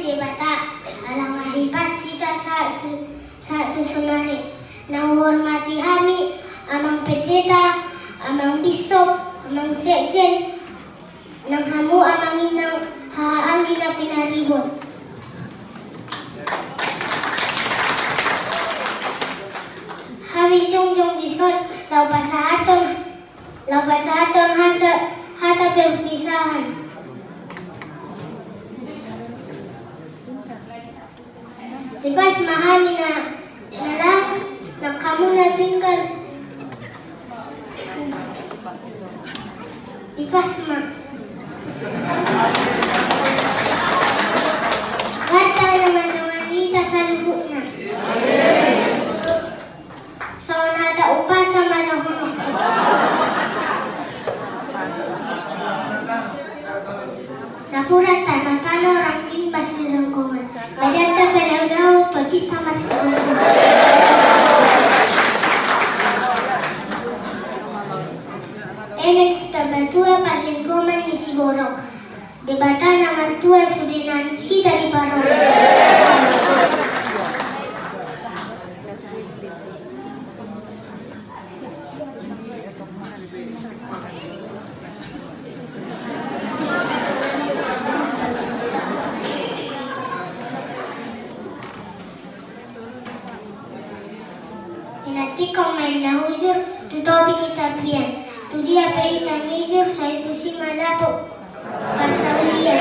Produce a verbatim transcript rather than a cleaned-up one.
Debata, ala nga hipas hita sahat tu, sahat tu sonari. Na huhormati hami, amang pendeta, amang bishop, amang sekjen, nang hamu amang inang, haha anggi na pinaribot. Hami jongjong dison, laho pasahathon, laho pasahathon hasa, hata perpisahan. Hipas ma hami na, na las, nang hamu na tinggal. Hipas ma. Tuhan na mandongani hita saluhutna. Songon hata umpasa ma dohononku. Napuran tano-tano, rangging marsiranggongan, badanta padaodao, tontinta marsiranggongan. Amen. Sitabatua parlinggoman ni siborok. Debata na martua sude nang hita diparorot. Pinantikhon ma inna hujur tu topi ni tapian. Tu dia pe hita mijur, sai tusi ma dapot parsaulian.